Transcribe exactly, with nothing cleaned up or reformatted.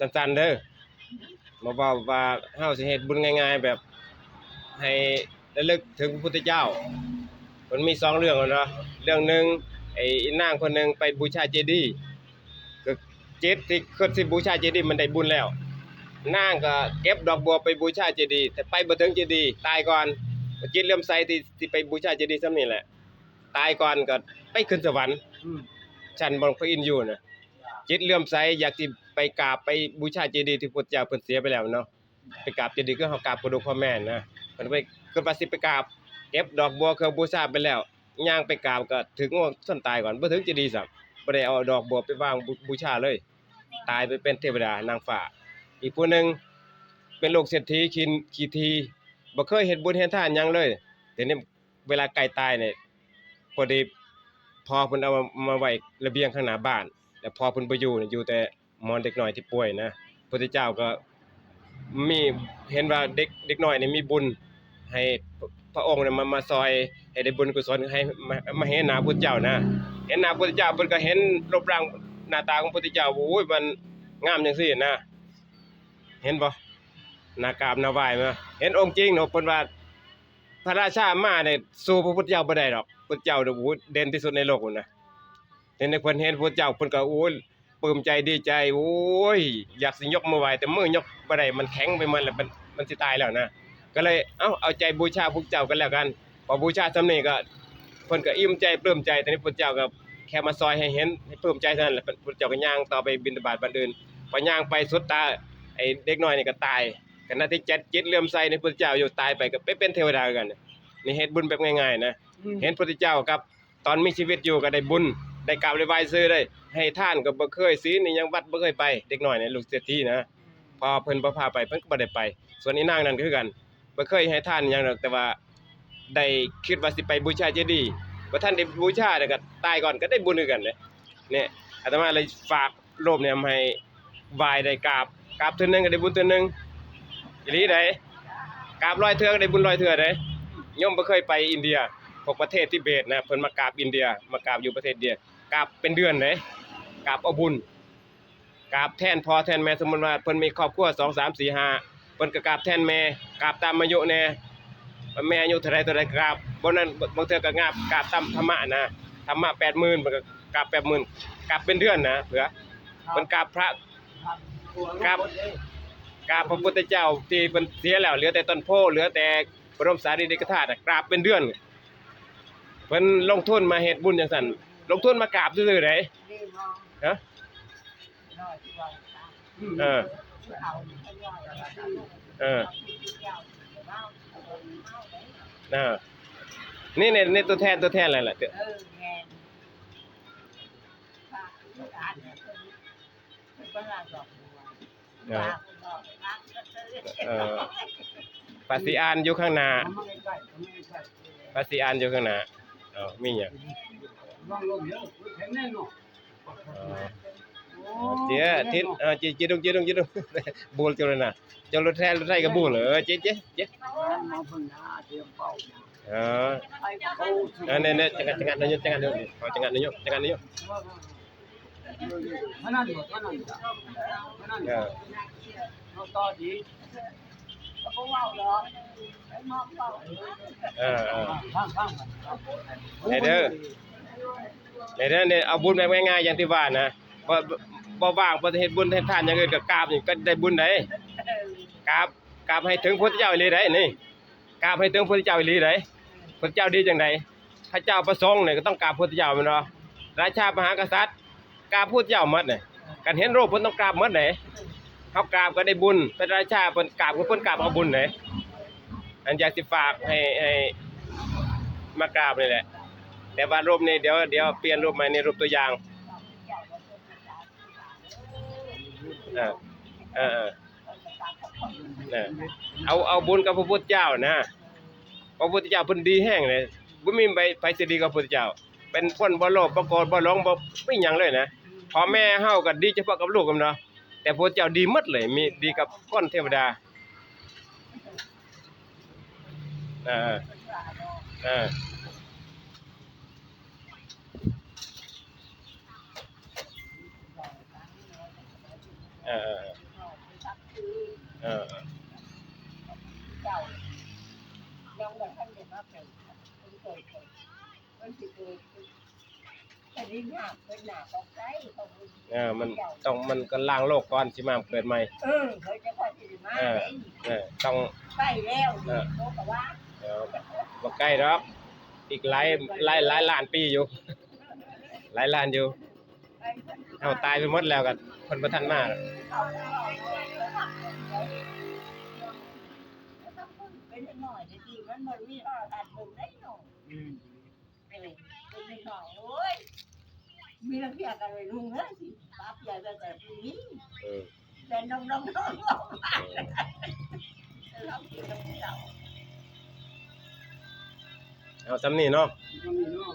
สั้นๆเด้อ มาเว้าว่าเฮาสิเฮ็ดบุญง่ายๆ แบบให้ระลึกถึงพระพุทธเจ้า มันมีสองเรื่องเนาะ เรื่องหนึ่ง ไอ้นางคนหนึ่งไปบูชาเจดีย์ ก็จิตที่คิดสิบูชาเจดีย์มันได้บุญแล้ว นางก็เก็บดอกบัวไปบูชาเจดีย์ แต่ไปบ่ถึงเจดีย์ตายก่อน จิตเลื่อมใสที่ที่ไปบูชาเจดีย์ส่ำนี้แหละ ตายก่อนก็ไปขึ้นสวรรค์ อืม ชั้นบนพระอินทร์อยู่นะ จิตเลื่อมใสอยากสิไปกราบไปบูชาเจดีย์ที่พุทธเจ้าเพิ่นเสียไปแล้วเนาะ ไปกราบเจดีย์คือเฮากราบกระดูกพ่อแม่นะ เพิ่นไป คิดว่าสิไปกราบ เก็บดอกบัวเครื่องบูชาไปแล้ว ย่างไปกราบก็ถืกงูชนตายก่อน บ่ถึงเจดีย์ซ้ำ บ่ได้เอาดอกบัวไปวางบู บูชาเลย ตายไปเป็นเทวดานางฟ้า อีกผู้หนึ่งเป็นลูกเศรษฐีขี้ ขี้ถี่ บ่เคยเฮ็ดบุญเฮ็ดทานหยังเลย แต่นี่เวลาใกล้ตายนี่ พอดีพ่อเพิ่นเอามา มาไว้ระเบียงข้างหน้าบ้าน แล้วพ่อเพิ่นบ่อยู่นี่ อยู่แต่หมอนเด็กน้อยที่ป่วยนะ พุทธเจ้าก็มี เห็นว่าเด็ก เด็กน้อยนี่มีบุญ ให้พระ พระองค์เนี่ยมา มาซอย ให้ได้บุญกุศล ให้มา มาเห็นหน้าพุทธเจ้านะ เห็นหน้าพุทธเจ้า เพิ่นก็เห็นรูปร่างหน้าตาของพุทธเจ้า โอ้ย มันงามจังซี่นะ เห็นบ่ หน้ากราบหน้าไหว้มา เห็นองค์จริงเนาะ เพิ่นว่า พระราชามาเนี่ยสู้พระพุทธเจ้าบ่ได้ดอก พุทธเจ้าเนี่ย โอ้โห เด่นที่สุดในโลกพุ้นนะ เห็นเพิ่นเห็นพุทธเจ้า เพิ่นก็ โอ้ย ปลื้มใจดีใจ โอ้ย อยากสิยกมือไหว้ แต่มือยกบ่ได้ มันแข็งไปหมดแล้ว มัน มันสิตายแล้วนะ ก็เลย เอ้า เอาใจบูชาพุทธเจ้ากันแล้วกัน พอบูชาส่ำนี้ก็ เพิ่นก็อิ่มใจปลื้มใจ ทีนี้พุทธเจ้าก็แค่มาซอยให้เห็น ให้ปลื้มใจเท่านั้นแหละ พุทธเจ้าก็ย่างต่อไปบิณฑบาตบ้านอื่น พอย่างไปสุดตา ไอ้เด็กน้อยนี่ก็ตาย ขณะที่จิต จิตเลื่อมใสในพุทธเจ้าอยู่ ตายไปก็ไปเป็นเทวดาคือกัน นี่เฮ็ดบุญแบบง่ายๆนะ อืม เห็นพุทธเจ้ากับตอนมีชีวิตอยู่ก็ได้บุญ ได้กราบได้ไหว้ซื่อเลย ให้ทานก็บ่เคย ศีลนี่ยังวัดบ่เคยไป เด็กน้อยเนี่ยลูกเศรษฐีนะ พอเพิ่นบ่พาไป เพิ่นก็บ่ได้ไป ส่วนอีนางนั่นก็คือกัน บ่เคยให้ทานหยังดอก แต่ว่าได้คิดว่าสิไปบูชาเจดีย์ บ่ทันได้บูชา แล้วก็ตายก่อนก็ได้บุญคือกันเด้ เนี่ย อาตมาเลยฝากโลมเนี่ยให้ไหว้ได้กราบ กราบเทื่อหนึ่งก็ได้บุญเทื่อหนึ่ง อีหลีใด๋ กราบร้อยเทื่อก็ได้บุญร้อยเทื่อเด้ โยมบ่เคยไปอินเดีย พวกประเทศทิเบตนะ เพิ่นมากราบอินเดีย มากราบอยู่ประเทศอินเดีย กราบเป็นเดือนเด้ กราบเอาบุญ กราบแทนพ่อแทนแม่ สมมุติว่าเพิ่นมีครอบครัวสอง สาม สี่ ห้า เพิ่นก็กราบแทนแม่ กราบตามอายุแน่ แม่อายุเท่าใดเท่าใดกราบ บ่นั้น บางเทื่อก็กราบ กราบตามธรรมะนะ ธรรมะแปดหมื่น เพิ่นก็กราบแปดหมื่น กราบเป็นเดือนนะ เผื่อ เพิ่นกราบพระ กราบ กราบพระพุทธเจ้าที่เพิ่นเสียแล้ว เหลือแต่ต้นโพธิ์ เหลือแต่บรมสารีริกธาตุอะ กราบเป็นเดือน เพิ่นลงทุนมาเฮ็ดบุญจังซั่น ลงทุนมากราบซื่อๆเด้ ฮะ เออ เออ เออ นี่ นี่ นี่ตัวแทน ตัวแทนอะไรล่ะ เออ แม่น เออ เออ ปาสิอ่านอยู่ข้างหน้า ปาสิอ่านอยู่ข้างหน้า เอ้า มีหยัง เออ เจ๊ ทิศ เออ เจ๊ เจ๊ดุง เจ๊ดุง เจ๊ดุง บูลเจ้าเลยนะ เจ้ารถแท้ รถไถก็บูล เออ เจ๊ เจ๊ เจ๊ เออ อันนี้ เนี่ย จังหวัด จังหวัดนายก จังหวัดนายก เอาจังหวัดนายก จังหวัดนายก เท่านั้นบ่ เท่านั้นจ้ะ เท่านั้น เออ เอาต่อดี เออ เออ ฟัง ฟัง ฟัง ให้เด้อ ให้เด้อ เนี่ย เอาบุญแบบง่ายๆ อย่างที่ว่านะ บ่ บ่ว่าง บ่เฮ็ดบุญเฮ็ดทานอย่างอื่น ก็กราบนี่ก็ได้บุญได้ กราบ กราบให้ถึงพุทธเจ้าอีหลีได้นี่ กราบให้ถึงพุทธเจ้าอีหลีได้ พุทธเจ้าดีจังใด พระเจ้าประสงค์เนี่ยก็ต้องกราบพุทธเจ้าแม่นบ่ ราชามหากษัตริย์ กราบพุทธเจ้าหมดเนี่ย คันเห็นรูปเพิ่นต้องกราบหมดเด้ เฮากราบก็ได้บุญ เป็นราชาเพิ่นกราบก็เพิ่นกราบเอาบุญเด้ อันอยากสิฝากให้ ให้มากราบนี่แหละ แต่ว่ารูปนี้เดี๋ยว เดี๋ยวเปลี่ยนรูปใหม่ นี่รูปตัวอย่าง เออ เออ เออ เออ เอา เอาบุญกับพระพุทธเจ้านะ พระพุทธเจ้าเพิ่นดีแฮงเลย บ่มีใผ ไผสิดีกับพระพุทธเจ้า เป็นคนบ่โลภ บ่โกรธ บ่หลง บ่มีหยังเลยนะ พ่อแม่เฮาก็ดีเฉพาะกับลูกกันเนาะ แต่พระพุทธเจ้าดีหมดเลย มีดีกับคนเทวดา เออ เออ เออ เออ เออ เจ้ายังบ่ทันได้มาเป็น เพิ่นเกิดเพิ่น เพิ่นสิเกิด เพิ่นสิหาเพิ่นหน้าของใครของเพิ่น เออ มันต้อง มันก็ล้างโลกก่อนสิมาเกิดใหม่ เออ เขาจะค่อยสิได้มา เออ เด้ เออ ต้อง ไปแล้ว เออ โตกะว่า เออ บ่ใกล้ดอก อีกหลาย หลาย หลายล้านปีอยู่ หลายล้านอยู่ เฮาตายไปหมดแล้วก็เพิ่นบ่ทันมา เป็นหน่อยดีมันบ่มีโทรทัศน์เบิ่งได้เนาะ อืม เออ เป็นหน่อย โอ้ย มีระเบียบกันเลยลุงเอ้ย สิปรับใหญ่ไปแต่ปีนี้ เออ แต่น้องๆๆๆ เออ เรากินน้ำเก่า เอาส่ำนี้เนาะ มันมีเนาะ